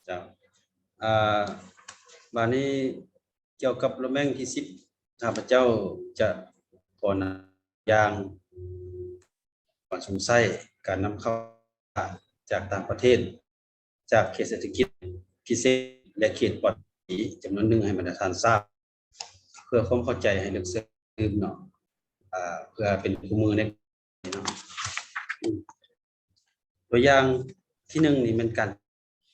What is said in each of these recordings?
ເຈົ້າ ອ່າ ບາດນີ້ກ່ຽວກັບໂລແມງທີສິບ ຂ້າພະເຈົ້າຈະຂໍນຳຢ່າງການຊົມໃຊ້ການນຳເຂົ້າຈາກຕ່າງປະເທດ ຈາກເຂດເສດຖະກິດພິເສດ ແລະ ເຂດປອດພາສີຈຳນວນໜຶ່ງໃຫ້ບັນດາທ່ານຊາບ ເພື່ອຄວາມເຂົ້າໃຈໃຫ້ເລິກເຊິ່ງເນາະ ອ່າ ເພື່ອເປັນຄູ່ມືໃນ ຕົວຢ່າງທີໜຶ່ງນີ້ແມ່ນການ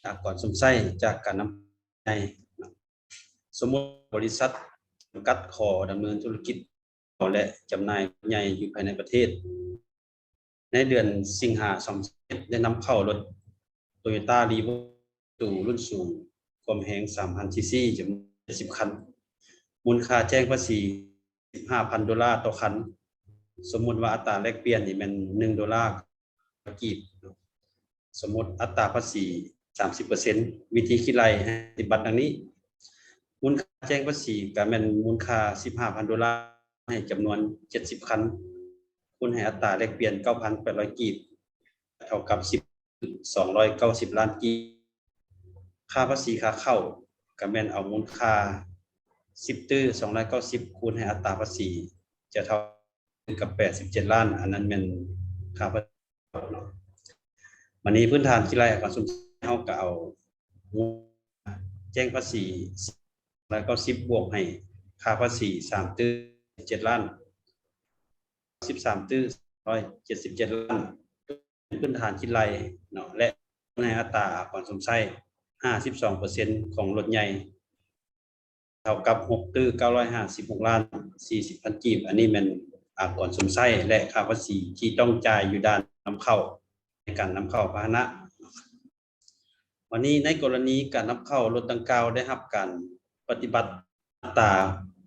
ອາກອນຊົມໃຊ້ຈາກການນຳໃຊ້. ສົມມຸດບໍລິສັດຈຳກັດຂໍດຳເນີນທຸລະກິດ ແລະ ຈຳໜ່າຍລົດໃຫຍ່ຢູ່ພາຍໃນປະເທດ ໃນເດືອນສິງຫາ ສອງພັນຊາວເອັດ ໄດ້ນຳເຂົ້າລົດ Toyota Revo ຕູ້ລຸ້ນສູງ ຄວາມແຮງ ສາມພັນ ຊີຊີ ຈຳນວນ ເຈັດສິບຄັນ ມູນຄ່າແຈ້ງພາສີ ສິບຫ້າພັນໂດລາຕໍ່ຄັນ. ສົມມຸດວ່າອັດຕາແລກປ່ຽນນີ້ແມ່ນ ໜຶ່ງໂດລາກີບ ສົມມຸດອັດຕາພາສີ ສາມສິບເປີເຊັນ. ວິທີຄິດໄລ່ໃຫ້ປະຕິບັດດັ່ງນີ້: ມູນຄ່າແຈ້ງພາສີກະແມ່ນມູນຄ່າ ສິບຫ້າພັນໂດລາ ໃຫ້ຈຳນວນ ເຈັດສິບຄັນ ຄູນໃຫ້ອັດຕາແລກປ່ຽນ ເກົ້າພັນແປດຮ້ອຍກີບ ເທົ່າກັບ ສິບ ສອງຮ້ອຍເກົ້າສິບລ້ານກີບ. ຄ່າພາສີຂາເຂົ້າກະແມ່ນເອົາມູນຄ່າ ສິບຕື້ ສອງຮ້ອຍເກົ້າສິບ ຄູນໃຫ້ອັດຕາພາສີ ຈະເທົ່າກັບ ແປດສິບເຈັດລ້ານ ອັນນັ້ນແມ່ນຄ່າພາສີເນາະ. ບາດນີ້ພື້ນຖານຄິດໄລ່ອາກອນຊົມໃຊ້ ເຮົາກະເອົາມູນຄ່າແຈ້ງພາສີ ສອງຮ້ອຍເກົ້າສິບ ບວກໃຫ້ຄ່າພາສີ ສາມຕື້ ເຈັດລ້ານ ສິບສາມຕື້ ສອງຮ້ອຍເຈັດສິບເຈັດລ້ານ ເປັນພື້ນຖານຄິດໄລ່ເນາະ ແລະ ໃນອັດຕາອາກອນຊົມໃຊ້ ຫ້າສິບສອງເປີເຊັນ ຂອງລົດໃຫຍ່ ເທົ່າກັບ ຫົກຕື້ ເກົ້າຮ້ອຍຫ້າສິບຫົກລ້ານ ສີ່ສິບພັນກີບ. ອັນນີ້ແມ່ນອາກອນຊົມໃຊ້ ແລະ ຄ່າພາສີທີ່ຕ້ອງຈ່າຍຢູ່ດ່ານນຳເຂົ້າ ໃນການນຳເຂົ້າພາຫະນະ. ວັນນີ້ໃນກໍລະນີການນຳເຂົ້າລົດດັ່ງກ່າວໄດ້ຮັບການປະຕິບັດອັດຕາ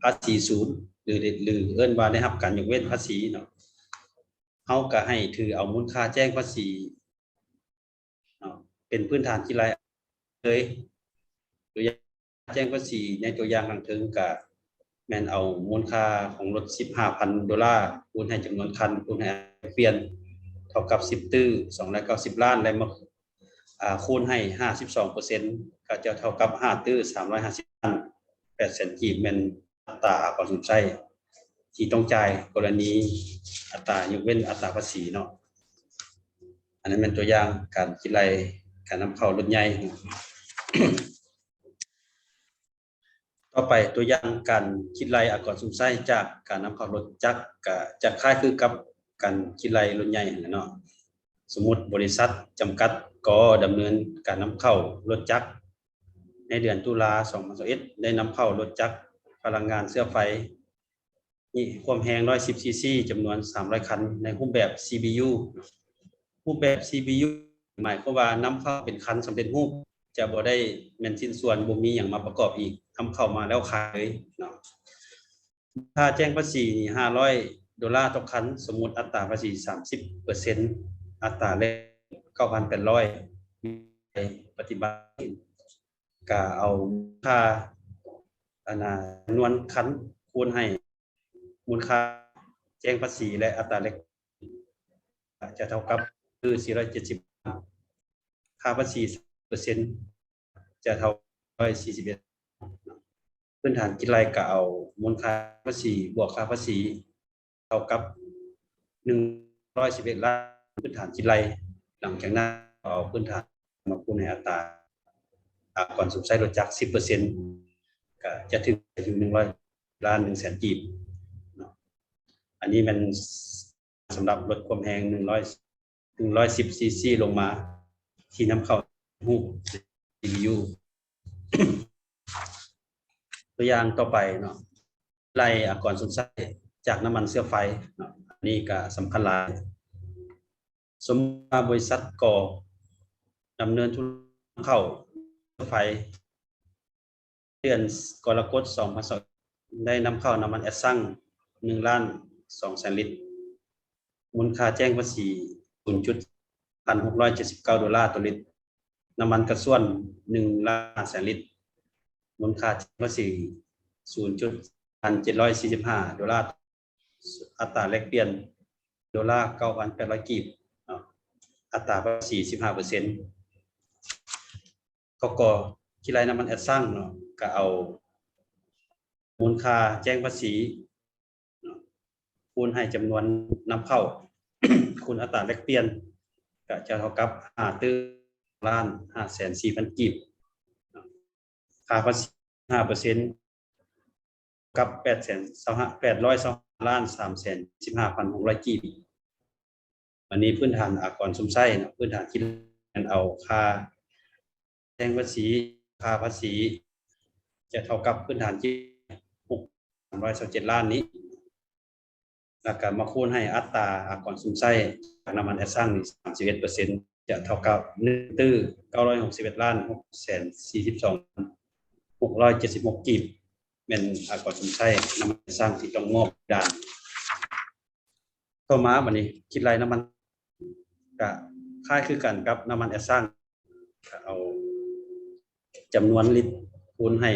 ພາສີສູນ ຫຼື ຫຼື ເອີ້ນວ່າໄດ້ຮັບການຍົກເວັ້ນພາສີເນາະ, ເຮົາກະໃຫ້ຖືເອົາມູນຄ່າແຈ້ງພາສີເນາະ ເປັນພື້ນຖານທີ່ລາຍເລີຍ. ຕົວຢ່າງ ແຈ້ງພາສີໃນຕົວຢ່າງຂ້າງເທິງກະແມ່ນເອົາມູນຄ່າຂອງລົດ ສິບຫ້າພັນໂດລາ ຄູນໃຫ້ຈຳນວນຄັນ ຄູນໃຫ້ອັດຕາແລກປ່ຽນ ເທົ່າກັບ ສິບຕື້ ສອງຮ້ອຍເກົ້າສິບລ້ານ ແລະ ມາ ອ່າ ຄູນໃຫ້ ຫ້າສິບສອງເປີເຊັນ ກະຈະເທົ່າກັບ ຫ້າຕື້ ສາມຮ້ອຍຫ້າສິບລ້ານ ແປດແສນກີບ ແມ່ນອັດຕາອາກອນຊົມໃຊ້ທີ່ຕ້ອງຈ່າຍ ກໍລະນີອັດຕາຍົກເວັ້ນອັດຕາພາສີເນາະ. ອັນນັ້ນແມ່ນຕົວຢ່າງການຄິດໄລ່ການນຳເຂົ້າລົດໃຫຍ່. ຕໍ່ໄປ ຕົວຢ່າງການຄິດໄລ່ອາກອນຊົມໃຊ້ຈາກການນຳເຂົ້າລົດຈັກ ກະຈະຄ້າຍຄືກັບການຄິດໄລ່ລົດໃຫຍ່ຫັ້ນແຫຼະເນາະ. ສົມມຸດບໍລິສັດຈຳກັດ ກໍດຳເນີນການນຳເຂົ້າລົດຈັກ ໃນເດືອນຕຸລາ ສອງພັນຊາວເອັດ ໄດ້ນຳເຂົ້າລົດຈັກພະລັງງານເຊື້ອໄຟ ມີຄວາມແຮງ ຮ້ອຍສິບ ຊີຊີ ຈຳນວນ ສາມຮ້ອຍຄັນ ໃນຮູບແບບ ຊີບີຢູ. ຮູບແບບ ຊີບີຢູ ໝາຍຄວາມວ່ານຳເຂົ້າເປັນຄັນສຳເລັດຮູບ ຈະບໍ່ໄດ້ແມ່ນຊິ້ນສ່ວນ ບໍ່ມີຫຍັງມາປະກອບອີກ ນຳເຂົ້າມາແລ້ວຂາຍເລີຍເນາະ. ຄ່າແຈ້ງພາສີນີ້ ຫ້າຮ້ອຍໂດລາຕໍ່ຄັນ, ສົມມຸດອັດຕາພາສີ ສາມສິບເປີເຊັນ ອັດຕາແລກ ເກົ້າພັນແປດຮ້ອຍ. ປະຕິບັດກະເອົາຄ່າ ອັນນ່າ ຈຳນວນຄັນ ຄູນໃຫ້ມູນຄ່າແຈ້ງພາສີ ແລະ ອັດຕາແລກ ຈະເທົ່າກັບ ຄື ສີ່ຮ້ອຍເຈັດສິບ ຄ່າພາສີ ເປີເຊັນ ຈະເທົ່າ ຮ້ອຍສີ່ສິບເອັດ. ພື້ນຖານຄິດໄລ່ກະເອົາມູນຄ່າພາສີບວກຄ່າພາສີ ເທົ່າກັບ ໜຶ່ງຮ້ອຍສິບເອັດລ້ານ ພື້ນຖານຄິດໄລ່. ຫຼັງຈາກນັ້ນເອົາພື້ນຖານມາຄູນໃຫ້ອັດຕາອາກອນຊົມໃຊ້ລົດຈັກ ສິບເປີເຊັນ ກະຈະຖືກຢູ່ ໜຶ່ງຮ້ອຍລ້ານ ໜຶ່ງແສນກີບເນາະ. ອັນນີ້ແມ່ນ ສຳລັບລົດຄວາມແຮງ ໜຶ່ງຮ້ອຍ ໜຶ່ງຮ້ອຍສິບ ຊີຊີ ລົງມາ ທີ່ນຳເຂົ້າຮູບ ຊີບີຢູ. ຕົວຢ່າງຕໍ່ໄປເນາະ ໄລ່ອາກອນຊົມໃຊ້ຈາກນ້ຳມັນເຊື້ອໄຟເນາະ, ອັນນີ້ກະສຳຄັນຫຼາຍ. ສົມມຸດວ່າບໍລິສັດ ກໍ ດຳເນີນທຸລະກິດນຳເຂົ້າເຊື້ອໄຟ ເດືອນກໍລະກົດ ສອງພັນຊາວ ໄດ້ນຳເຂົ້ານ້ຳມັນແອັດຊັງ ໜຶ່ງລ້ານສອງແສນລິດ, ມູນຄ່າແຈ້ງພາສີ ສູນຈຸດ ພັນຫົກຮ້ອຍເຈັດສິບເກົ້າໂດລາຕໍ່ລິດ, ນ້ຳມັນກາຊວນ ໜຶ່ງລ້ານຫ້າແສນລິດ, ມູນຄ່າແຈ້ງພາສີ ສູນຈຸດ ພັນເຈັດຮ້ອຍສີ່ສິບຫ້າໂດລາ, ອັດຕາແລກປ່ຽນໂດລາ ເກົ້າພັນແປດຮ້ອຍກີບເນາະ. ອັດຕາພາສີສິບຫ້າເປີເຊັນ. ກກ ຄິດໄລ່ນ້ຳມັນແອັດຊັງເນາະ ກະເອົາມູນຄ່າແຈ້ງພາສີເນາະ ຄູນໃຫ້ຈຳນວນນຳເຂົ້າ ຄູນອັດຕາແລກປ່ຽນ ກະຈະເທົ່າກັບຫ້າຕື້ ລ້ານຫ້າແສນສີ່ພັນກີບ. ຄ່າພາສີຫ້າເປີເຊັນ ກັບແປດແສນຊາວຫ້າ ແປດຮ້ອຍຊາວຫ້າລ້ານສາມແສນສິບຫ້າພັນຫົກຮ້ອຍກີບ. ອັນນີ້ພື້ນຖານອາກອນຊົມໃຊ້ເນາະ ພື້ນຖານຄິດແມ່ນເອົາຄ່າແຈ້ງພາສີ ຄ່າພາສີຈະເທົ່າກັບພື້ນຖານຄິດ ຫົກ ສາມຮ້ອຍຊາວເຈັດລ້ານນີ້ ແລ້ວກະມາຄູນໃຫ້ອັດຕາອາກອນຊົມໃຊ້ຈາກນ້ຳມັນແອັດຊັງນີ້ສາມສິບເອັດເປີເຊັນ ຈະເທົ່າກັບໜຶ່ງຕື້ເກົ້າຮ້ອຍຫົກສິບເອັດລ້ານຫົກແສນສີ່ສິບສອງພັນຫົກຮ້ອຍເຈັດສິບຫົກກີບ ແມ່ນອາກອນຊົມໃຊ້ນ້ຳມັນແອັດຊັງທີ່ຕ້ອງມອບດ່ານ. ຕໍ່ມາບັດນີ້ຄິດໄລ່ນ້ຳມັນ ກະຄ້າຍຄືກັນກັບນ້ຳມັນແອັດຊັງ ກະເອົາຈຳນວນລິດຄູນໃຫ້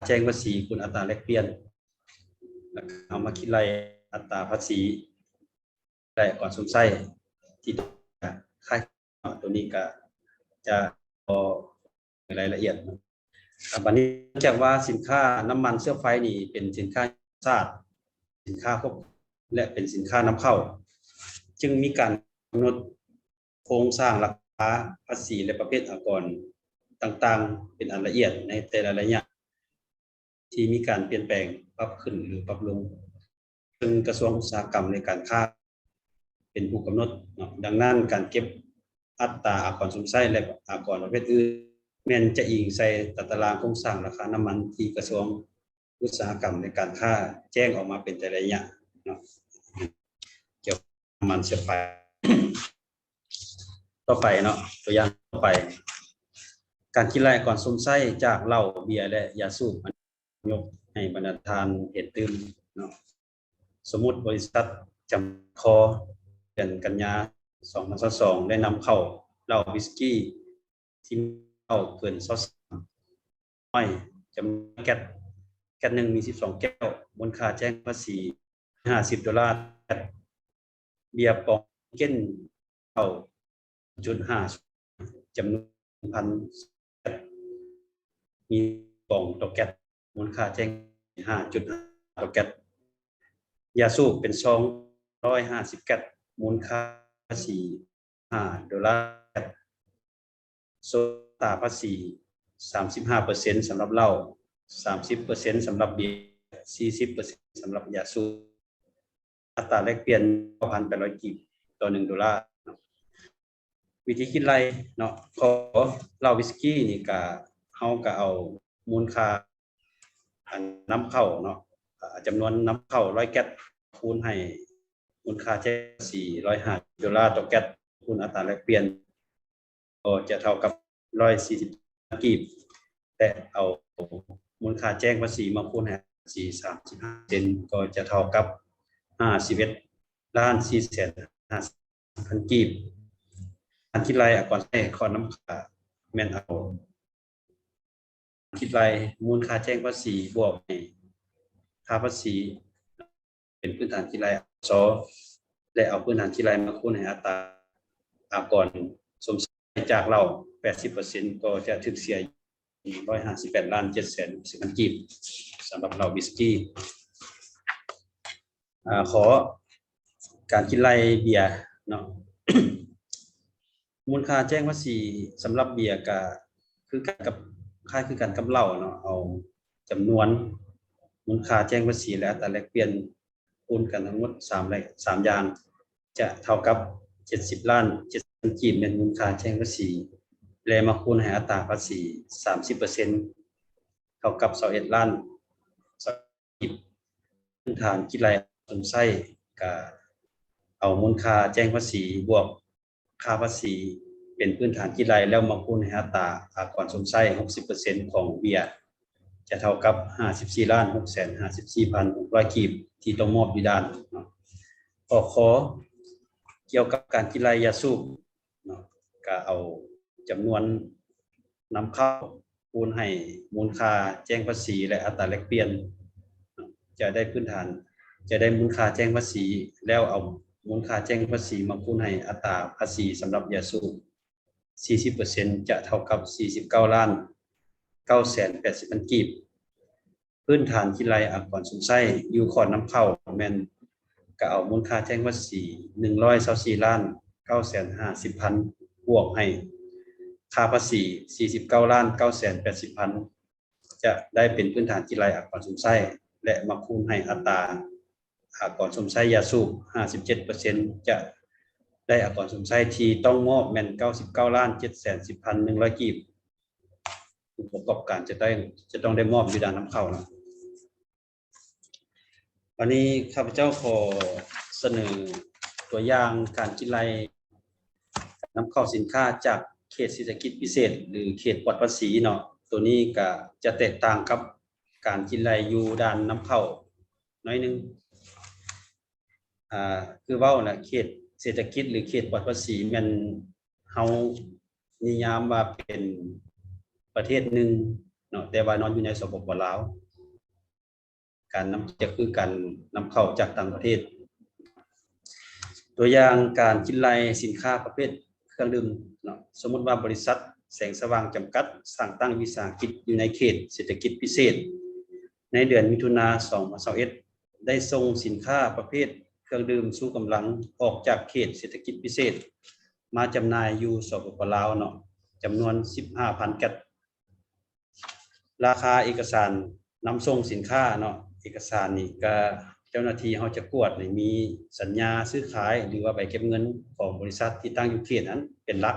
ແຈ້ງພາສີ ຄູນອັດຕາແລກປ່ຽນ ແລ້ວກະເອົາມາຄິດໄລ່ອັດຕາພາສີ ແລະ ອາກອນຊົມໃຊ້ທີ່ຕ້ອງຂາຍ. ໂຕນີ້ກະຈະບໍ່ໃນລາຍລະອຽດ. ບັດນີ້ ເນື່ອງຈາກວ່າສິນຄ້ານ້ຳມັນເຊື້ອໄຟນີ້ເປັນສິນຄ້າສາດ ສິນຄ້າຄົບ ແລະ ເປັນສິນຄ້ານຳເຂົ້າ ຈຶ່ງມີການກຳນົດ ໂຄງສ້າງລາຄາພາສີ ແລະ ປະເພດອາກອນຕ່າງໆ ເປັນອັນລະອຽດໃນແຕ່ລະໄລຍະທີ່ມີການປ່ຽນແປງ, ປັບຂຶ້ນ ຫຼື ປັບລົງ, ເຊິ່ງກະຊວງອຸດສາຫະກຳ ແລະ ການຄ້າເປັນຜູ້ກຳນົດເນາະ. ດັ່ງນັ້ນ ການເກັບອັດຕາອາກອນຊົມໃຊ້ ແລະ ອາກອນປະເພດອື່ນ ແມ່ນຈະອີງໃສ່ຕາຕະລາງໂຄງສ້າງລາຄານ້ຳມັນທີ່ກະຊວງ ອຸດສາຫະກຳ ແລະ ການຄ້າແຈ້ງອອກມາເປັນແຕ່ລະໄລຍະເນາະ ກ່ຽວກັບນ້ຳມັນເຊື້ອໄຟ. ຕໍ່ໄປເນາະ ຕົວຢ່າງຕໍ່ໄປ ການຄິດໄລ່ອາກອນຊົມໃຊ້ຈາກເຫຼົ້າ, ເບຍ ແລະ ຢາສູບ ຍົກໃຫ້ບັນດາທ່ານເຫັນຕື່ມເນາະ. ສົມມຸດບໍລິສັດຈຳກັດ ເດືອນກັນຍາ ສອງພັນຊາວສອງ ໄດ້ນຳເຂົ້າເຫຼົ້າວິສກີ ທີ່ເຫຼົ້າເກີນຊາວສາມ ໜ້ອຍ ຈຳນວນແກັດ ແກັດໜຶ່ງມີສິບສອງແກ້ວ ມູນຄ່າແຈ້ງພາສີຫ້າສິບໂດລາ, ເບຍປອງເກັນເຂົ້າ ຈຸດຫ້າ ຈຳນວນໜຶ່ງພັນແກັດ ມີປອງຕໍ່ແກັດ ມູນຄ່າແຈ້ງຫ້າຈຸດຫ້າຕໍ່ແກັດ, ຢາສູບເປັນຊອງ ໜຶ່ງຮ້ອຍຫ້າສິບແກັດ ມູນຄ່າພາສີຫ້າໂດລາ, ອັດຕາພາສີສາມສິບຫ້າເປີເຊັນສຳລັບເຫຼົ້າ, ສາມສິບເປີເຊັນສຳລັບເບຍ, ສີ່ສິບເປີເຊັນສຳລັບຢາສູບ. ອັດຕາແລກປ່ຽນ ເກົ້າພັນແປດຮ້ອຍກີບຕໍ່ໜຶ່ງໂດລາ. ວິທີຄິດໄລ່ເນາະ ຂອງເຫຼົ້າວິສກີນີ້ກະ ເຮົາກະເອົາມູນຄ່າອັນນຳເຂົ້າເນາະ ອາ ຈຳນວນນຳເຂົ້າຮ້ອຍແກັດ ຄູນໃຫ້ມູນຄ່າແຈ້ງພາສີຮ້ອຍຫ້າໂດລາຕໍ່ແກັດ ຄູນອັດຕາແລກປ່ຽນ ກໍຈະເທົ່າກັບຮ້ອຍສີ່ສິບກີບ ແລະ ເອົາມູນຄ່າແຈ້ງພາສີມາຄູນໃຫ້ພາສີສາມສິບຫ້າເປີເຊັນ ກໍຈະເທົ່າກັບຫ້າສິບເອັດລ້ານສີ່ແສນຫ້າສິບພັນກີບ. ການຄິດໄລ່ອາກອນໃຊ້ຂໍ້ນຳຄ່າ ແມ່ນເອົາ ຄິດໄລ່ມູນຄ່າແຈ້ງພາສີບວກໃຫ້ຄ່າພາສີ ເປັນພື້ນຖານຄິດໄລ່ ສ ແລະ ເອົາພື້ນຖານຄິດໄລ່ມາຄູນໃຫ້ອັດຕາອາກອນຊົມໃຊ້ຈາກເຫຼົ້າ ແປດສິບເປີເຊັນ ກໍຈະຖືກເສຍໜຶ່ງຮ້ອຍຫ້າສິບແປດລ້ານເຈັດແສນຫົກສິບພັນກີບ ສຳລັບເຫຼົ້າວິສກີ. ອາ ຂໍ ການຄິດໄລ່ເບຍເນາະ ມູນຄ່າແຈ້ງພາສີສຳລັບເບຍກະຄືກັນກັບ ຄ້າຍຄືກັນກັບເຫຼົ້າເນາະ ເອົາຈຳນວນມູນຄ່າແຈ້ງພາສີ ແລະ ອັດຕາແລກປ່ຽນ ຄູນກັນທັງໝົດສາມ ສາມຢ່າງ ຈະເທົ່າກັບເຈັດສິບລ້ານເຈັດແສນກີບ ແມ່ນມູນຄ່າແຈ້ງພາສີ ແລະ ມາຄູນໃຫ້ອັດຕາພາສີສາມສິບເປີເຊັນ ເທົ່າກັບຊາວເອັດລ້ານ ສອງແສນກີບ. ພື້ນຖານຄິດໄລ່ຊົມໃຊ້ ກະເອົາມູນຄ່າແຈ້ງພາສີບວກຄ່າພາສີເປັນພື້ນຖານຄິດໄລ່ ແລ້ວມາຄູນໃຫ້ອັດຕາອາກອນຊົມໃຊ້ຫົກສິບເປີເຊັນຂອງເບຍ ຈະເທົ່າກັບຫ້າສິບສີ່ລ້ານຫົກແສນຫ້າສິບສີ່ພັນຫົກຮ້ອຍກີບ ທີ່ຕ້ອງມອບຢູ່ດ່ານເນາະ. ຂໍ້ ຂໍ ກ່ຽວກັບການຄິດໄລ່ຢາສູບເນາະ ກະເອົາຈຳນວນນຳເຂົ້າຄູນໃຫ້ມູນຄ່າແຈ້ງພາສີ ແລະ ອັດຕາແລກປ່ຽນ ຈະໄດ້ພື້ນຖານ ຈະໄດ້ມູນຄ່າແຈ້ງພາສີ ແລ້ວເອົາ ມູນຄ່າແຈ້ງພາສີມາຄູນໃຫ້ອັດຕາພາສີສຳລັບຢາສູບສີ່ສິບເປີເຊັນ ຈະເທົ່າກັບສີ່ສິບເກົ້າລ້ານເກົ້າແສນແປດສິບພັນກີບ. ພື້ນຖານຄິດໄລ່ອາກອນຊົມໃຊ້ຢູ່ຂອດນຳເຂົ້າແມ່ນ ກະເອົາມູນຄ່າແຈ້ງພາສີໜຶ່ງຮ້ອຍຊາວສີ່ລ້ານເກົ້າແສນຫ້າສິບພັນ ບວກໃຫ້ຄ່າພາສີສີ່ສິບເກົ້າລ້ານເກົ້າແສນແປດສິບພັນ ຈະໄດ້ເປັນພື້ນຖານຄິດໄລ່ອາກອນຊົມໃຊ້ ແລະ ມາຄູນໃຫ້ອັດຕາອາກອນຊົມໃຊ້ຢາສູບຫ້າສິບເຈັດເປີເຊັນ ຈະໄດ້ອາກອນຊົມໃຊ້ທີ່ຕ້ອງມອບແມ່ນເກົ້າສິບເກົ້າລ້ານເຈັດແສນສິບພັນໜຶ່ງຮ້ອຍກີບ. ຜູ້ປະກອບການຈະໄດ້ ຈະຕ້ອງໄດ້ມອບຢູ່ດ່ານນຳເຂົ້າເນາະ. ບາດນີ້ຂ້າພະເຈົ້າຂໍສະເໜີຕົວຢ່າງການຄິດໄລ່ນຳເຂົ້າສິນຄ້າຈາກເຂດເສດຖະກິດພິເສດ ຫຼື ເຂດປອດພາສີເນາະ. ໂຕນີ້ກະຈະແຕກຕ່າງກັບການຄິດໄລ່ຢູ່ດ່ານນຳເຂົ້າໜ້ອຍໜຶ່ງ. ອ່າ ຄືເວົ້ານະ ເຂດເສດຖະກິດ ຫຼື ເຂດປອດພາສີແມ່ນເຮົານິຍາມວ່າເປັນປະເທດໜຶ່ງເນາະ ແຕ່ວ່ານອນຢູ່ໃນ ສປປ ລາວ. ການນຳ ຈະຄືການນຳເຂົ້າຈາກຕ່າງປະເທດ. ຕົວຢ່າງການຄິດໄລ່ສິນຄ້າປະເພດເຄື່ອງດື່ມເນາະ, ສົມມຸດວ່າບໍລິສັດແສງສະຫວ່າງຈຳກັດ ສ້າງຕັ້ງວິສາຫະກິດຢູ່ໃນເຂດເສດຖະກິດພິເສດ ໃນເດືອນມິຖຸນາ ສອງພັນຊາວເອັດ ໄດ້ສົ່ງສິນຄ້າປະເພດເຄື່ອງດື່ມຊູກຳລັງອອກຈາກເຂດເສດຖະກິດພິເສດ ມາຈຳໜ່າຍຢູ່ ສປປ ລາວເນາະ ຈຳນວນສິບຫ້າພັນແກັດ. ລາຄາເອກະສານນຳສົ່ງສິນຄ້າເນາະ, ເອກະສານນີ້ກະເຈົ້າໜ້າທີ່ເຮົາຈະກວດໃນມີສັນຍາຊື້ຂາຍ ຫຼືວ່າໃບເກັບເງິນຂອງບໍລິສັດທີ່ຕັ້ງຢູ່ເຂດນັ້ນເປັນຫຼັກ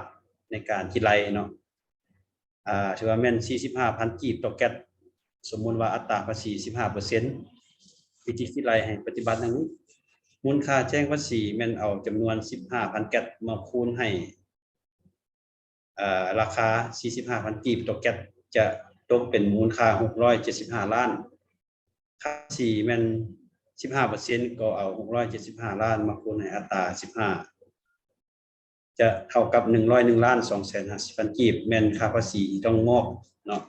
ໃນການຄິດໄລ່ເນາະ. ອ່າ ຖືວ່າແມ່ນສີ່ສິບຫ້າພັນກີບຕໍ່ແກັດ, ສົມມຸດວ່າອັດຕາພາສີສິບຫ້າເປີເຊັນ. ວິທີຄິດໄລ່ໃຫ້ປະຕິບັດດັ່ງນີ້: ມູນຄ່າແຈ້ງພາສີແມ່ນເອົາຈຳນວນສິບຫ້າພັນແກັດມາຄູນໃຫ້ ເອີ ລາຄາສີ່ສິບຫ້າພັນກີບຕໍ່ແກັດ ຈະຕົກເປັນມູນຄ່າຫົກຮ້ອຍເຈັດສິບຫ້າລ້ານ. ຄ່າພາສີແມ່ນສິບຫ້າເປີເຊັນ ກໍເອົາຫົກຮ້ອຍເຈັດສິບຫ້າລ້ານມາຄູນໃຫ້ອັດຕາສິບຫ້າ ຈະເທົ່າກັບໜຶ່ງຮ້ອຍໜຶ່ງລ້ານສອງແສນຫ້າສິບພັນກີບ ແມ່ນຄ່າພາສີທີ່ຕ້ອງມອບເນາະ.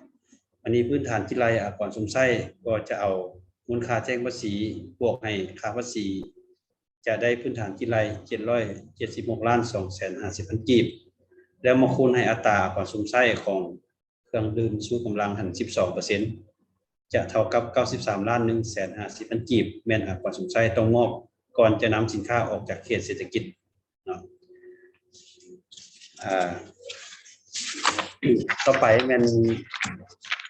ອັນນີ້ພື້ນຖານຄິດໄລ່ອາກອນຊົມໃຊ້ ກໍຈະເອົາມູນຄ່າແຈ້ງພາສີບວກໃຫ້ຄ່າພາສີ ຈະໄດ້ພື້ນຖານຄິດໄລ່ເຈັດຮ້ອຍເຈັດສິບຫົກລ້ານສອງແສນຫ້າສິບພັນກີບ ແລ້ວມາຄູນໃຫ້ອັດຕາອາກອນຊົມໃຊ້ຂອງເຄື່ອງດື່ມຊູກຳລັງຫັ້ນສິບສອງເປີເຊັນ ຈະເທົ່າກັບເກົ້າສິບສາມລ້ານໜຶ່ງແສນຫ້າສິບພັນກີບ ແມ່ນອາກອນຊົມໃຊ້ຕ້ອງມອບກ່ອນຈະນຳສິນຄ້າອອກຈາກເຂດເສດຖະກິດເນາະ. ອ່າ ຕໍ່ໄປແມ່ນ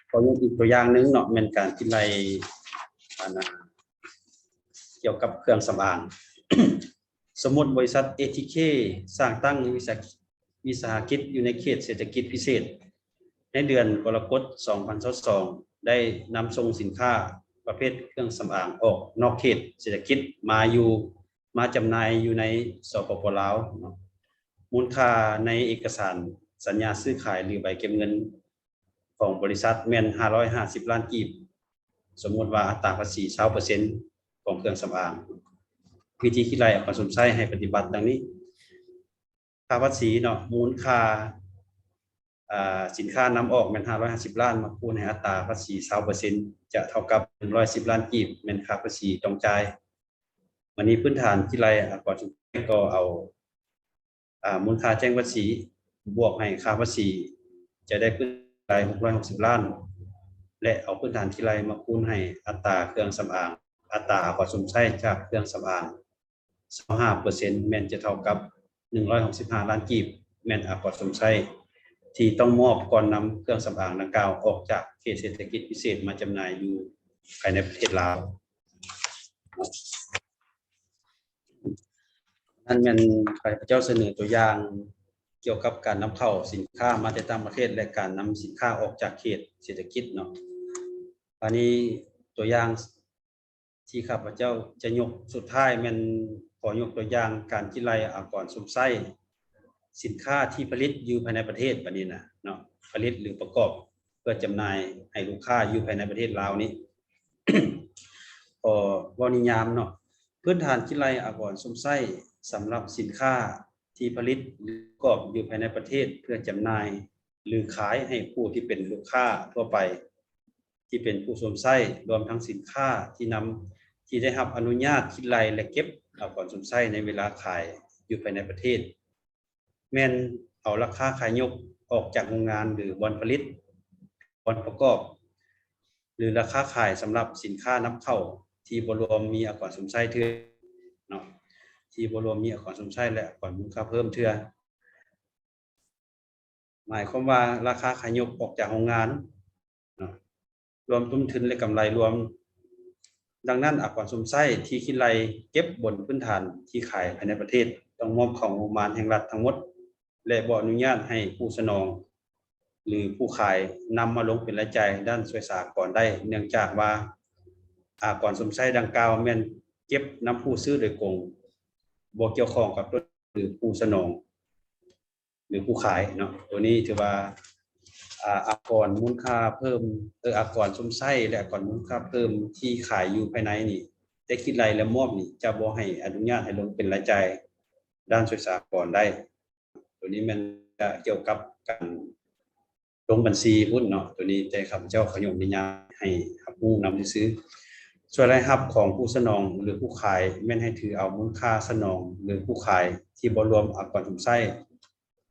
ຂໍຍົກອີກຕົວຢ່າງໜຶ່ງເນາະ ແມ່ນການຄິດໄລ່ ອັນ ກ່ຽວກັບເຄື່ອງສຳອາງ. ສົມມຸດບໍລິສັດ ເອທີເຄ ສ້າງຕັ້ງວິສາ ວິສາຫະກິດຢູ່ໃນເຂດເສດຖະກິດພິເສດ ໃນເດືອນກໍລະກົດ ສອງພັນຊາວສອງ ໄດ້ນຳສົ່ງສິນຄ້າປະເພດເຄື່ອງສຳອາງອອກນອກເຂດເສດຖະກິດມາຢູ່ ມາຈຳໜ່າຍຢູ່ໃນ ສປປ ລາວເນາະ. ມູນຄ່າໃນເອກະສານສັນຍາຊື້ຂາຍ ຫຼື ໃບເກັບເງິນຂອງບໍລິສັດແມ່ນຫ້າຮ້ອຍຫ້າສິບລ້ານກີບ, ສົມມຸດວ່າອັດຕາພາສີຊາວເປີເຊັນຂອງເຄື່ອງສຳອາງ. ວິທີຄິດໄລ່ອາກອນຊົມໃຊ້ໃຫ້ປະຕິບັດດັ່ງນີ້: ຄ່າພາສີເນາະ, ມູນຄ່າ ອ່າ ສິນຄ້ານຳອອກແມ່ນຫ້າຮ້ອຍຫ້າສິບລ້ານ ມາຄູນໃຫ້ອັດຕາພາສີຊາວເປີເຊັນ ຈະເທົ່າກັບໜຶ່ງຮ້ອຍສິບລ້ານກີບ ແມ່ນຄ່າພາສີຕ້ອງຈ່າຍ. ບາດນີ້ພື້ນຖານຄິດໄລ່ອາກອນຊົມໃຊ້ ກໍເອົາ ອ່າ ມູນຄ່າແຈ້ງພາສີບວກໃຫ້ຄ່າພາສີ ຈະໄດ້ພື້ນຖານຄິດໄລ່ຫົກຮ້ອຍຫົກສິບລ້ານ ແລະ ເອົາພື້ນຖານຄິດໄລ່ມາຄູນໃຫ້ອັດຕາເຄື່ອງສຳອາງ ອັດຕາອາກອນຊົມໃຊ້ຈາກເຄື່ອງສຳອາງຊາວຫ້າເປີເຊັນ ແມ່ນຈະເທົ່າກັບໜຶ່ງຮ້ອຍຫົກສິບຫ້າລ້ານກີບ ແມ່ນອາກອນຊົມໃຊ້ທີ່ຕ້ອງມອບກ່ອນນຳເຄື່ອງສຳອາງດັ່ງກ່າວອອກຈາກເຂດເສດຖະກິດພິເສດມາຈຳໜ່າຍຢູ່ພາຍໃນປະເທດລາວ. ນັ້ນແມ່ນຂ້າພະເຈົ້າສະເໜີຕົວຢ່າງກ່ຽວກັບການນຳເຂົ້າສິນຄ້າມາແຕ່ຕ່າງປະເທດ ແລະ ການນຳສິນຄ້າອອກຈາກເຂດເສດຖະກິດເນາະ. ບາດນີ້ຕົວຢ່າງທີ່ຂ້າພະເຈົ້າຈະຍົກສຸດທ້າຍແມ່ນຂໍຍົກຕົວຢ່າງການຄິດໄລ່ອາກອນຊົມໃຊ້ສິນຄ້າທີ່ຜະລິດຢູ່ພາຍໃນປະເທດ ບາດນີ້ນະເນາະ, ຜະລິດ ຫຼື ປະກອບເພື່ອຈຳໜ່າຍໃຫ້ລູກຄ້າຢູ່ພາຍໃນປະເທດລາວນີ້. ຂໍເວົ້ານິຍາມເນາະ, ພື້ນຖານຄິດໄລ່ອາກອນຊົມໃຊ້ສຳລັບສິນຄ້າທີ່ຜະລິດ ຫຼື ປະກອບຢູ່ພາຍໃນປະເທດເພື່ອຈຳໜ່າຍ ຫຼື ຂາຍໃຫ້ຜູ້ທີ່ເປັນລູກຄ້າທົ່ວໄປ ທີ່ເປັນຜູ້ຊົມໃຊ້, ລວມທັງສິນຄ້າທີ່ນຳ ທີ່ໄດ້ຮັບອະນຸຍາດຄິດໄລ່ ແລະ ເກັບ ອາກອນຊົມໃຊ້ໃນເວລາຂາຍຢູ່ພາຍໃນປະເທດ ແມ່ນເອົາລາຄາຂາຍຍົກອອກຈາກໂຮງງານ ຫຼື ບ່ອນຜະລິດ, ບ່ອນປະກອບ ຫຼື ລາຄາຂາຍສຳລັບສິນຄ້ານຳເຂົ້າທີ່ບໍ່ລວມມີອາກອນຊົມໃຊ້ເທື່ອເນາະ, ທີ່ບໍ່ລວມມີອາກອນຊົມໃຊ້ ແລະ ອາກອນມູນຄ່າເພີ່ມເທື່ອ. ໝາຍຄວາມວ່າລາຄາຂາຍຍົກອອກຈາກໂຮງງານເນາະ ລວມຕົ້ນທຶນ ແລະ ກຳໄລລວມ. ດັ່ງນັ້ນ ອາກອນຊົມໃຊ້ທີ່ຄິດໄລ່ເກັບບົນພື້ນຖານທີ່ຂາຍພາຍໃນປະເທດ ຕ້ອງມອບເຂົ້າງົບປະມານແຫ່ງລັດທັງໝົດ ແລະ ບໍ່ອະນຸຍາດໃຫ້ຜູ້ສະໜອງ ຫຼື ຜູ້ຂາຍນຳມາລົງເປັນລາຍຈ່າຍດ້ານສ່ວຍສາອາກອນໄດ້ ເນື່ອງຈາກວ່າອາກອນຊົມໃຊ້ດັ່ງກ່າວແມ່ນເກັບນຳຜູ້ຊື້ໂດຍກົງ, ບໍ່ກ່ຽວຂ້ອງກັບຕົ້ນ ຫຼື ຜູ້ສະໜອງ ຫຼື ຜູ້ຂາຍເນາະ. ໂຕນີ້ຖືວ່າ ອາ ອາກອນມູນຄ່າເພີ່ມ ເອີ ອາກອນຊົມໃຊ້ ແລະ ອາກອນມູນຄ່າເພີ່ມທີ່ຂາຍຢູ່ພາຍໃນນີ້ ແຕ່ຄິດໄລ່ແລ້ວມອບນີ້ ຈະບໍ່ໃຫ້ອະນຸຍາດໃຫ້ລົງເປັນລາຍຈ່າຍດ້ານສ່ວຍສາອາກອນໄດ້. ໂຕນີ້ແມ່ນຈະກ່ຽວກັບການລົງບັນຊີພຸ້ນເນາະ ໂຕນີ້ ແຕ່ຂ້າພະເຈົ້າຂໍຍົກນິຍາຍໃຫ້ຮັບຮູ້ນຳຊື່ໆ. ສ່ວນລາຍຮັບຂອງຜູ້ສະໜອງ ຫຼື ຜູ້ຂາຍ ແມ່ນໃຫ້ຖືເອົາມູນຄ່າສະໜອງ ຫຼື ຜູ້ຂາຍ ທີ່ບໍ່ລວມອາກອນຊົມໃຊ້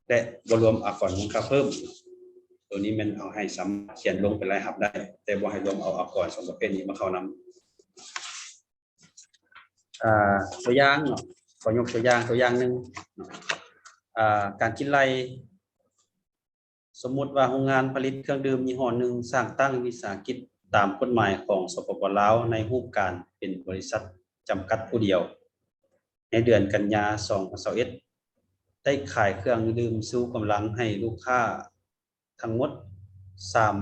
ແລະ ບໍ່ລວມອາກອນມູນຄ່າເພີ່ມ. ໂຕນີ້ແມ່ນເອົາໃຫ້ສາມາດຂຽນລົງເປັນລາຍຮັບໄດ້ ແຕ່ບໍ່ໃຫ້ລວມເອົາອາກອນສອງປະເພດນີ້ມາເຂົ້ານຳ. ອາ ຕົວຢ່າງເນາະ, ຂໍຍົກຕົວຢ່າງ ຕົວຢ່າງໜຶ່ງເນາະ, ອາ ການຄິດໄລ່ ສົມມຸດວ່າໂຮງງານຜະລິດເຄື່ອງດື່ມຍີ່ຫໍ້ໜຶ່ງສ້າງຕັ້ງວິສາຫະກິດຕາມກົດໝາຍຂອງ ສປປ ລາວ ໃນຮູບການເປັນບໍລິສັດຈຳກັດຜູ້ດຽວ ໃນເດືອນກັນຍາ ສອງພັນຊາວເອັດ ໄດ້ຂາຍເຄື່ອງດື່ມຊູກຳລັງໃຫ້ລູກຄ້າທັງໝົດ ສາມ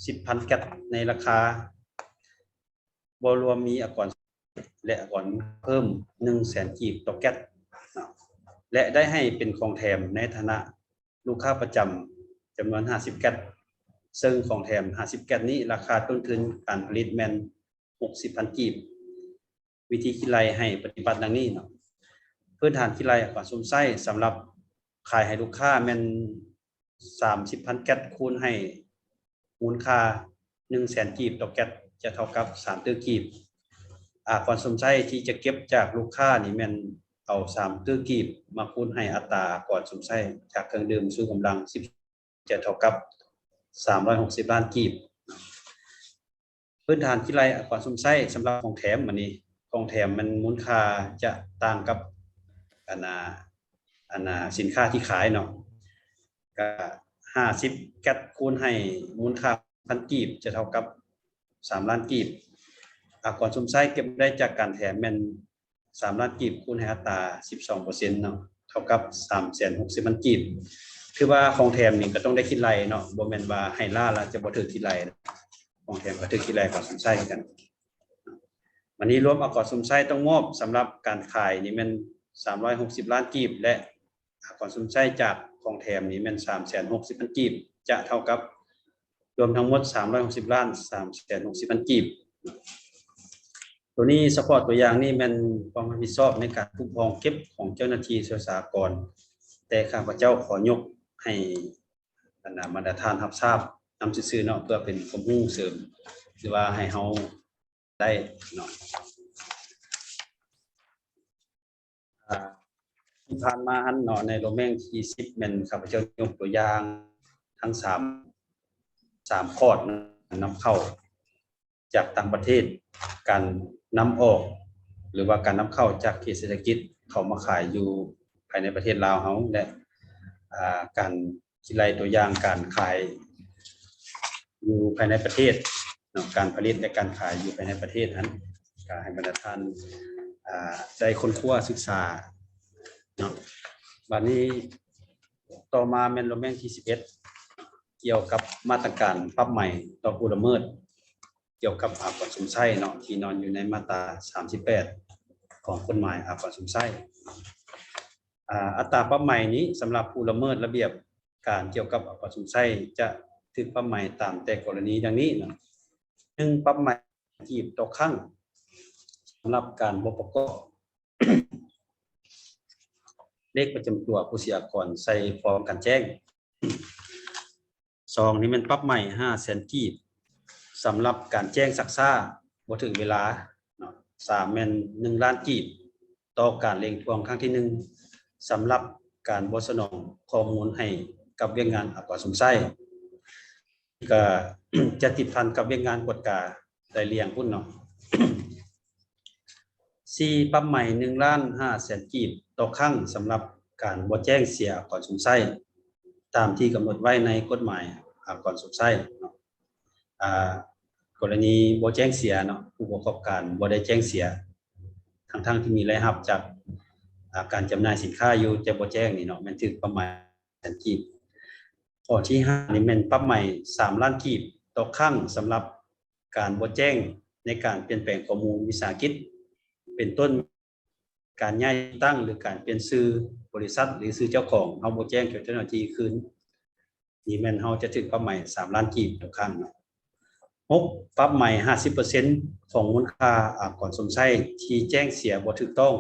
ສິບພັນແກັດ ໃນລາຄາ ບໍ່ລວມມີອາກອນ ແລະ ອາກອນເພີ່ມ ໜຶ່ງແສນກີບຕໍ່ແກັດເນາະ ແລະ ໄດ້ໃຫ້ເປັນຂອງແຖມໃນຖານະລູກຄ້າປະຈຳ ຈຳນວນ ຫ້າສິບແກັດ ເຊິ່ງຂອງແຖມ ຫ້າສິບແກັດ ນີ້ ລາຄາຕົ້ນທຶນການຜະລິດແມ່ນ ຫົກສິບພັນກີບ. ວິທີຄິດໄລ່ໃຫ້ປະຕິບັດດັ່ງນີ້ເນາະ, ພື້ນຖານຄິດໄລ່ອາກອນຊົມໃຊ້ສຳລັບຂາຍໃຫ້ລູກຄ້າແມ່ນ ສາມສິບພັນແກັດ ຄູນໃຫ້ມູນຄ່າ ໜຶ່ງແສນກີບຕໍ່ແກັດ ຈະເທົ່າກັບ ສາມຕື້ກີບ. ອາກອນຊົມໃຊ້ທີ່ຈະເກັບຈາກລູກຄ້ານີ້ແມ່ນເອົາ ສາມຕື້ກີບ ມາຄູນໃຫ້ອັດຕາອາກອນຊົມໃຊ້ຈາກເຄື່ອງດື່ມຊູກຳລັງ ສິບ ຈະເທົ່າກັບ ສາມຮ້ອຍຫົກສິບລ້ານກີບ. ພື້ນຖານຄິດໄລ່ອາກອນຊົມໃຊ້ສຳລັບຂອງແຖມ ອັນນີ້ຂອງແຖມມັນມູນຄ່າຈະຕ່າງກັບ ອັນນ່າ ອັນນ່າ ສິນຄ້າທີ່ຂາຍເນາະ, ກະ ຫ້າສິບແກັດ ຄູນໃຫ້ມູນຄ່າ ພັນກີບ ຈະເທົ່າກັບ ສາມລ້ານກີບ. ອາກອນຊົມໃຊ້ເກັບໄດ້ຈາກການແຖມແມ່ນ ສາມລ້ານກີບ ຄູນໃຫ້ອັດຕາ ສິບສອງເປີເຊັນເນາະ ເທົ່າກັບ ສາມແສນຫົກສິບພັນກີບ. ຄືວ່າຂອງແຖມນີ້ກໍຕ້ອງໄດ້ຄິດໄລ່ເນາະ, ບໍ່ແມ່ນວ່າໃຫ້ລ້ານລະຈະບໍ່ຖືກຄິດໄລ່, ຂອງແຖມກໍຖືກຄິດໄລ່ອາກອນຊົມໃຊ້ຄືກັນ. ບັດນີ້ລວມອາກອນຊົມໃຊ້ຕ້ອງມອບສຳລັບການຂາຍນີ້ແມ່ນ ສາມຮ້ອຍຫົກສິບລ້ານກີບ ແລະ ອາກອນຊົມໃຊ້ຈາກຂອງແຖມນີ້ແມ່ນ ສາມແສນຫົກສິບພັນກີບ ຈະເທົ່າກັບ ລວມທັງໝົດ ສາມຮ້ອຍຫົກສິບລ້ານສາມແສນຫົກສິບພັນກີບ. ໂຕນີ້ສະເພາະຕົວຢ່າງນີ້ແມ່ນຄວາມຮັບຜິດຊອບໃນການຄຸ້ມຄອງເກັບຂອງເຈົ້າໜ້າທີ່ສ່ວຍສາອາກອນ, ແຕ່ຂ້າພະເຈົ້າຂໍຍົກໃຫ້ບັນດາ ບັນດາທ່ານຮັບຊາບນຳຊື່ໆເນາະ, ເພື່ອເປັນຄວາມຮູ້ເສີມ ຫຼືວ່າໃຫ້ເຮົາ ໄດ້ເນາະ. ອາ ທີ່ຜ່ານມາຫັ້ນເນາະ ໃນໂລແມງທີສິບ ແມ່ນຂ້າພະເຈົ້າຍົກຕົວຢ່າງທັງສາມ ສາມຂໍ້ນຳເຂົ້າຈາກຕ່າງປະເທດ, ການນຳອອກ ຫຼືວ່າການນຳເຂົ້າຈາກເຂດເສດຖະກິດເຂົ້າມາຂາຍຢູ່ພາຍໃນປະເທດລາວເຮົາ ແລະ ອາ ການ ທີ່ໄລ່ຕົວຢ່າງການຂາຍຢູ່ພາຍໃນປະເທດເນາະ, ການຜະລິດ ແລະ ການຂາຍຢູ່ພາຍໃນປະເທດຫັ້ນ ກໍໃຫ້ບັນດາທ່ານ ອາ ໄດ້ຄົ້ນຄວ້າສຶກສາເນາະ. ບັດນີ້ຕໍ່ມາແມ່ນໂລແມງທີສິບເອັດ ກ່ຽວກັບມາດຕະການປັບໃໝຕໍ່ຜູ້ລະເມີດ ກ່ຽວກັບອາກອນຊົມໃຊ້ເນາະ ທີ່ນອນຢູ່ໃນມາດຕາສາມສິບແປດຂອງກົດໝາຍອາກອນຊົມໃຊ້. ອາ ອັດຕາປັບໃໝນີ້ສຳລັບຜູ້ລະເມີດລະບຽບການກ່ຽວກັບອາກອນຊົມໃຊ້ ຈະຖືກປັບໃໝຕາມແຕ່ກໍລະນີດັ່ງນີ້ເນາະ. ໜຶ່ງ ປັບໃໝກີບຕໍ່ຄັ້ງ ສຳລັບການບໍ່ປະກອບເລກປະຈຳຕົວຜູ້ເສຍອາກອນໃສ່ຟອມການແຈ້ງ. ສອງ ນີ້ແມ່ນປັບໃໝຫ້າແສນກີບ ສຳລັບການແຈ້ງຊັກຊ້າບໍ່ຖືກເວລາເນາະ. ສາມແມ່ນໜຶ່ງລ້ານກີບ ຕໍ່ການເລັ່ງທວງຄັ້ງທີໜຶ່ງ ສຳລັບການບໍ່ສະໜອງຂໍ້ມູນໃຫ້ກັບວຽກງານອາກອນສົມໃຊ້ ກໍຈະຕິດພັນກັບວຽກງານກວດກາໄລ່ລຽງພຸ້ນເນາະ. ສີ່ ປັບໃໝໜຶ່ງລ້ານຫ້າແສນກີບຕໍ່ຄັ້ງ ສຳລັບການບໍ່ແຈ້ງເສຍອາກອນສົມໃຊ້ ຕາມທີ່ກຳນົດໄວ້ໃນກົດໝາຍອາກອນສົມໃຊ້ເນາະ. ອາ ກໍລະນີບໍ່ແຈ້ງເສຍເນາະ ຜູ້ປະກອບການບໍ່ໄດ້ແຈ້ງເສຍ ທັງໆທີ່ມີລາຍຮັບຈາກ ອາ ການຈຳໜ່າຍສິນຄ້າຢູ່ ແຕ່ບໍ່ແຈ້ງນີ້ເນາະ ແມ່ນຖືກປັບໃໝແສນກີບ. ຂໍ້ທີຫ້ານີ້ແມ່ນປັບໃໝສາມລ້ານກີບຕໍ່ຄັ້ງ ສຳລັບການບໍ່ແຈ້ງໃນການປ່ຽນແປງຂໍ້ມູນວິສາຫະກິດ ເປັນຕົ້ນ ການຍ້າຍທີ່ຕັ້ງ ຫຼື ການປ່ຽນຊື່ບໍລິສັດ ຫຼື ຊື່ເຈົ້າຂອງ ເຮົາບໍ່ແຈ້ງແກ່ເຈົ້າໜ້າທີ່ຄືນ ນີ້ແມ່ນເຮົາຈະຖືກປັບໃໝສາມລ້ານກີບຕໍ່ຄັ້ງເນາະ. ຫົກ ປັບໃໝຫ້າສິບເປີເຊັນຂອງມູນຄ່າອາກອນສົມໃຊ້ທີ່ແຈ້ງເສຍບໍ່ຖືກຕ້ອງ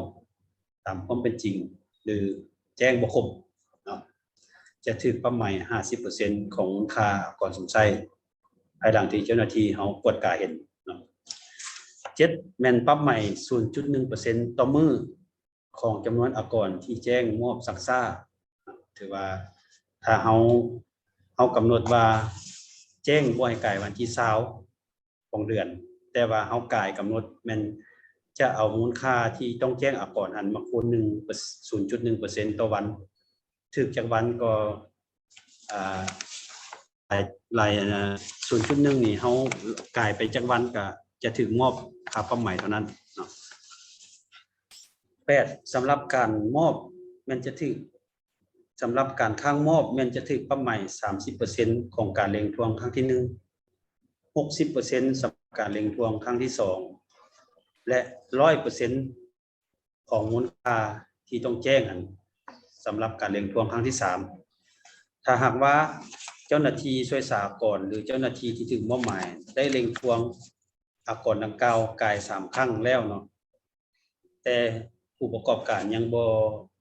ຕາມຄວາມເປັນຈິງ ຫຼື ແຈ້ງບໍ່ຄົບເນາະ ຈະຖືກປັບໃໝຫ້າສິບເປີເຊັນຂອງມູນຄ່າອາກອນສົມໃຊ້ ພາຍຫຼັງທີ່ເຈົ້າໜ້າທີ່ເຮົາກວດກາເຫັນເນາະ. ເຈັດ ແມ່ນປັບໃໝສູນຈຸດໜຶ່ງເປີເຊັນຕໍ່ມື້ ຂອງຈຳນວນອາກອນທີ່ແຈ້ງມອບຊັກຊ້າ ຖືວ່າຖ້າເຮົາ ເຮົາກຳນົດວ່າແຈ້ງບໍ່ໃຫ້ກາຍວັນທີຊາວຂອງເດືອນ ແຕ່ວ່າເຮົາກາຍກຳນົດແມ່ນຈະເອົາມູນຄ່າທີ່ຕ້ອງແຈ້ງອາກອນຫັ້ນມາຄູນໜຶ່ງ ສູນຈຸດໜຶ່ງເປີເຊັນຕໍ່ວັນ ຖືກຈັກວັນກໍ ອາ ຫຼາຍ ຫຼາຍ ອາ ສູນຈຸດໜຶ່ງນີ້ ເຮົາກາຍໄປຈັກວັນກະຈະຖືກມອບຄ່າປັບໃໝເທົ່ານັ້ນເນາະ. ແປດ ສຳລັບການມອບແມ່ນຈະຖືກ ສຳລັບການຄ້າງມອບແມ່ນຈະຖືກປັບໃໝສາມສິບເປີເຊັນຂອງການເລັ່ງທວງຄັ້ງທີໜຶ່ງ, ຫົກສິບເປີເຊັນສຳລັບການເລັ່ງທວງຄັ້ງທີສອງ ແລະ ຮ້ອຍເປີເຊັນ ຂອງມູນຄ່າທີ່ຕ້ອງແຈ້ງຫັ້ນ ສຳລັບການເລັ່ງທວງຄັ້ງທີສາມ. ຖ້າຫາກວ່າເຈົ້າໜ້າທີ່ຊ່ວຍສາອາກອນ ຫຼື ເຈົ້າໜ້າທີ່ທີ່ຖືກມອບໝາຍໄດ້ເລັ່ງທວງອາກອນດັ່ງກ່າວກາຍສາມຄັ້ງແລ້ວເນາະ ແຕ່ຜູ້ປະກອບການຍັງບໍ່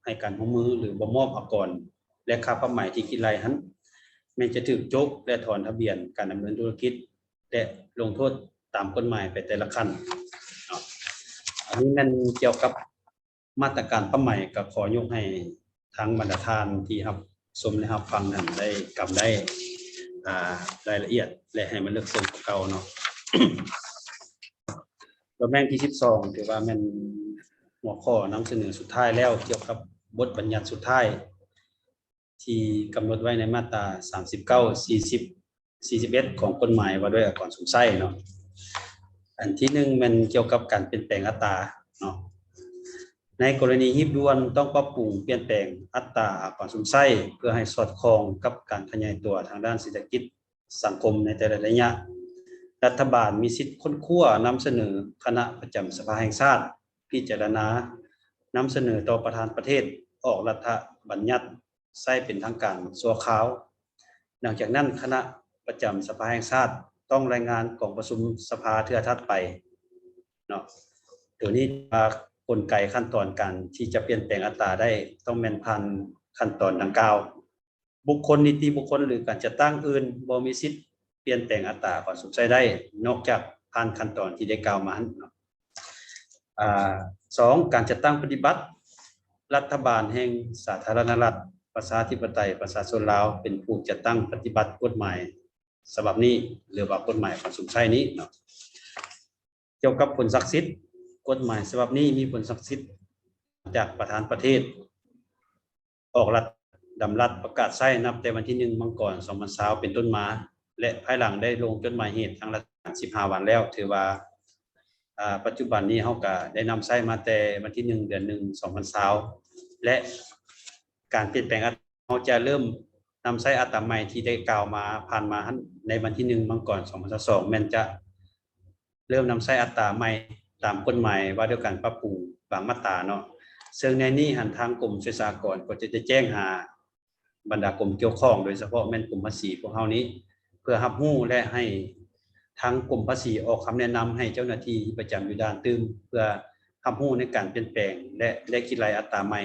ໃຫ້ການຮ່ວມມື ຫຼື ບໍ່ມອບອາກອນ ແລະ ຄ່າປັບໃໝທີ່ຄິດໄລ່ຫັ້ນ ແມ່ນຈະຖືກໂຈະ ແລະ ຖອນທະບຽນການດຳເນີນທຸລະກິດ ແລະ ລົງໂທດຕາມກົດໝາຍໄປແຕ່ລະຂັ້ນເນາະ. ອັນນີ້ແມ່ນກ່ຽວກັບມາດຕະການປັບໃໝ ກໍຂໍຍົກໃຫ້ທາງບັນດາທ່ານທີ່ຮັບຊົມ ແລະ ຮັບຟັງນັ້ນໄດ້ກຳໄດ້ ອາ ລາຍລະອຽດ ແລະ ໃຫ້ມັນເລິກເຊິ່ງກວ່າເກົ່າເນາະ. ແລ້ວແມ່ນທີສິບສອງ ຖືວ່າແມ່ນຫົວຂໍ້ນຳສະເໜີສຸດທ້າຍແລ້ວ ກ່ຽວກັບບົດບັນຍັດສຸດທ້າຍ ທີ່ກຳນົດໄວ້ໃນມາດຕາສາມສິບເກົ້າ ສີ່ສິບ ສີ່ສິບເອັດ ຂອງກົດໝາຍວ່າດ້ວຍອາກອນສົມໃຊ້ເນາະ. ອັນທີໜຶ່ງແມ່ນກ່ຽວກັບການປ່ຽນແປງອັດຕາເນາະ. ໃນກໍລະນີຮີບດ່ວນຕ້ອງປັບປຸງປ່ຽນແປງອັດຕາອາກອນສົມໃຊ້ ເພື່ອໃຫ້ສອດຄ່ອງກັບການຂະຫຍາຍຕົວທາງດ້ານເສດຖະກິດ ສັງຄົມໃນແຕ່ລະໄລຍະ, ລັດຖະບານມີສິດຄົ້ນຄວ້ານຳສະເໜີຄະນະປະຈຳສະພາແຫ່ງຊາດພິຈາລະນານຳສະເໜີຕໍ່ປະທານປະເທດອອກລັດຖະບັນຍັດໃຊ້ເປັນທາງການຊົ່ວຄາວ. ຫຼັງຈາກນັ້ນ ຄະນະປະຈຳສະພາແຫ່ງຊາດຕ້ອງລາຍງານກອງປະຊຸມສະພາເທື່ອຖັດໄປເນາະ. ໂຕນີ້ວ່າກົນໄກຂັ້ນຕອນການທີ່ຈະປ່ຽນແປງອັດຕາໄດ້ ຕ້ອງແມ່ນຜ່ານຂັ້ນຕອນດັ່ງກ່າວ. ບຸກຄົນ, ນິຕິບຸກຄົນ ຫຼື ການຈັດຕັ້ງອື່ນບໍ່ມີສິດປ່ຽນແປງອັດຕາອາກອນສົມໃຊ້ໄດ້ ນອກຈາກຜ່ານຂັ້ນຕອນທີ່ໄດ້ກ່າວມານັ້ນເນາະ. ອາ ສອງ ການຈັດຕັ້ງປະຕິບັດ, ລັດຖະບານແຫ່ງສາທາລະນະລັດ ປະຊາທິປະໄຕ ປະຊາຊົນລາວ ເປັນຜູ້ຈັດຕັ້ງປະຕິບັດກົດໝາຍສະບັບນີ້ ຫຼືວ່າກົດໝາຍອາກອນສົມໃຊ້ນີ້ເນາະ. ກ່ຽວກັບຜົນສັກສິດ, ກົດໝາຍສະບັບນີ້ມີຜົນສັກສິດຈາກປະທານປະເທດ ອອກລັດດຳລັດປະກາດໃຊ້ນັບແຕ່ວັນທີໜຶ່ງ ມັງກອນ ສອງພັນຊາວ ເປັນຕົ້ນມາ ແລະ ພາຍຫຼັງໄດ້ລົງຈົດໝາຍເຫດທາງລັດຖະການສິບຫ້າວັນແລ້ວ. ຖືວ່າ ອາ ປັດຈຸບັນນີ້ເຮົາກະໄດ້ນຳໃຊ້ມາແຕ່ວັນທີໜຶ່ງ ເດືອນໜຶ່ງ ສອງພັນຊາວ ແລະ ການປ່ຽນແປງອັດ ເຮົາຈະເລີ່ມນຳໃຊ້ອັດຕາໃໝ່ທີ່ໄດ້ກ່າວມາ ຜ່ານມາຫັ້ນ ໃນວັນທີໜຶ່ງ ມັງກອນ ສອງພັນຊາວສອງ ແມ່ນຈະເລີ່ມນຳໃຊ້ອັດຕາໃໝ່ຕາມກົດໝາຍວ່າດ້ວຍການປັບປຸງບາງມາດຕາເນາະ. ເຊິ່ງໃນນີ້ຫັ້ນ ທາງກົມສ່ວຍສາອາກອນກໍຈະໄດ້ແຈ້ງຫາບັນດາກົມກ່ຽວຂ້ອງ ໂດຍສະເພາະແມ່ນກົມພາສີພວກເຮົານີ້ ເພື່ອຮັບຮູ້ ແລະ ໃຫ້ທາງກົມພາສີອອກຄຳແນະນຳໃຫ້ເຈົ້າໜ້າທີ່ທີ່ປະຈຳຢູ່ດ່ານຕື່ມ ເພື່ອຮັບຮູ້ໃນການປ່ຽນແປງ ແລະ ແລກຄິດໄລ່ອັດຕາໃໝ່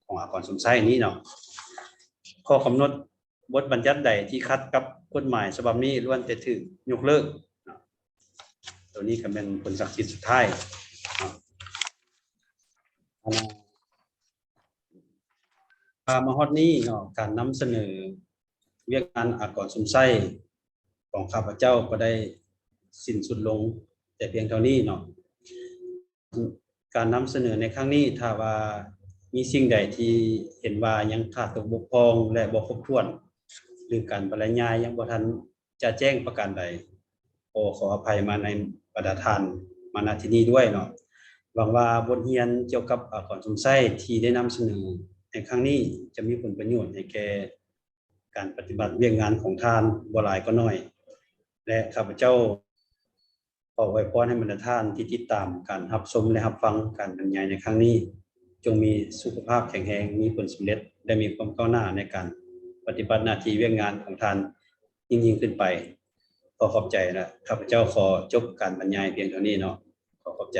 ຂອງອາກອນສົມໃຊ້ນີ້ເນາະ. ຂໍ້ກຳນົດບົດບັນຍັດໃດທີ່ຂັດກັບກົດໝາຍສະບັບນີ້ລ້ວນແຕ່ຖືກຍົກເລີກເນາະ. ໂຕນີ້ກໍແມ່ນຜົນສັກສິດສຸດທ້າຍເນາະ. ມາຮອດນີ້ເນາະ ການນຳສະເໜີວຽກງານອາກອນສົມໄຊຂອງຂ້າພະເຈົ້າກໍໄດ້ສິ້ນສຸດລົງແຕ່ພຽງເທົ່ານີ້ເນາະ. ການນຳສະເໜີໃນຄັ້ງນີ້ ຖ້າວ່າມີສິ່ງໃດທີ່ເຫັນວ່າຍັງຂາດຕົກບົກຜ່ອງ ແລະ ບໍ່ຄົບຖ້ວນ ຫຼື ການບັນລະຍາຍຍັງບໍ່ທັນຈະແຈ້ງປະການໃດ ຂໍ ຂໍອະໄພມາໃນບັນດາທ່ານມາ ນະ ທີ່ນີ້ດ້ວຍເນາະ. ຫວັງວ່າບົດຮຽນກ່ຽວກັບອາກອນສົມໄຊທີ່ໄດ້ນຳສະເໜີໃນຄັ້ງນີ້ ຈະມີຜົນປະໂຫຍດໃຫ້ແກ່ການປະຕິບັດວຽກງານຂອງທ່ານບໍ່ຫຼາຍກໍໜ້ອຍ ແລະ ຂ້າພະເຈົ້າຂໍອວຍພອນໃຫ້ບັນດາທ່ານທີ່ຕິດຕາມການຮັບຊົມ ແລະ ຮັບຟັງການບັນຍາຍໃນຄັ້ງນີ້ ຈົ່ງມີສຸຂະພາບແຂງແຮງ, ມີຜົນສຳເລັດ ແລະ ມີຄວາມກ້າວໜ້າໃນການປະຕິບັດໜ້າທີ່ວຽກງານຂອງທ່ານຍິ່ງໆຂຶ້ນໄປ. ຂໍຂອບໃຈ ແລະ ຂ້າພະເຈົ້າຂໍຈົບການບັນຍາຍພຽງເທົ່ານີ້ເນາະ. ຂໍຂອບໃຈ.